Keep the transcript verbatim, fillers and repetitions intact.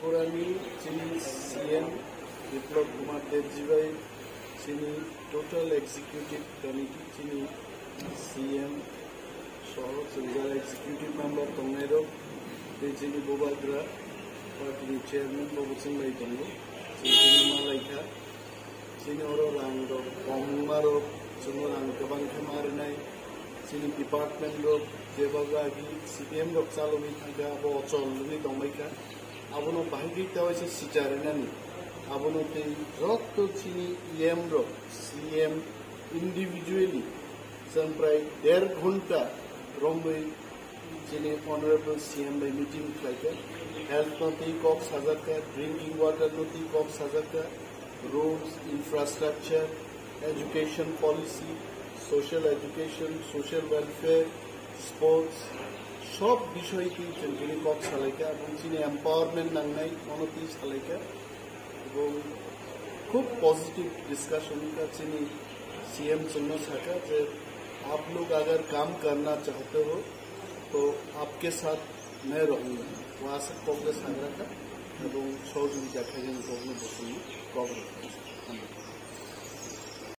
Tripurani chini C M Biplab Kumar Debji bai chini total executive committee, chini C M soho chwng jara executive member tongnairok tei chini bubagra party ni chairman bo bwchwng bai tongo, chwng chini malaikha. Chini oro rang rok, kwbangma rok, chwngno rang kwbang khe ma rwnai. Chini department rok jeba agi C P M rok chalogwi thangkha, abo ochol wngwi tongbaikha. Abono bahai khe ta waisa sicha rwnani. Abono tei joto chini E M rok, C M individually chwng prai der ghonta romwi chini Honorable C M bai meeting khlaikha. Health no twi kok sajakha, drinking water no twi kok sajakha, roads, infrastructure, education policy, social education, social welfare, sports, sob bisoi twi chwng tini kok salaikha, aboni chini empowerment nangnai, mono twi salaikha. Ebong khub positive discussion ka chini C M chwngno sakha je, "Aap log agar kaam karna chahte ho, to aapke saath main rahunga." O asa kok le sagra kha, ebong sohojogita khainani kokno bo chwngno kok rwkha.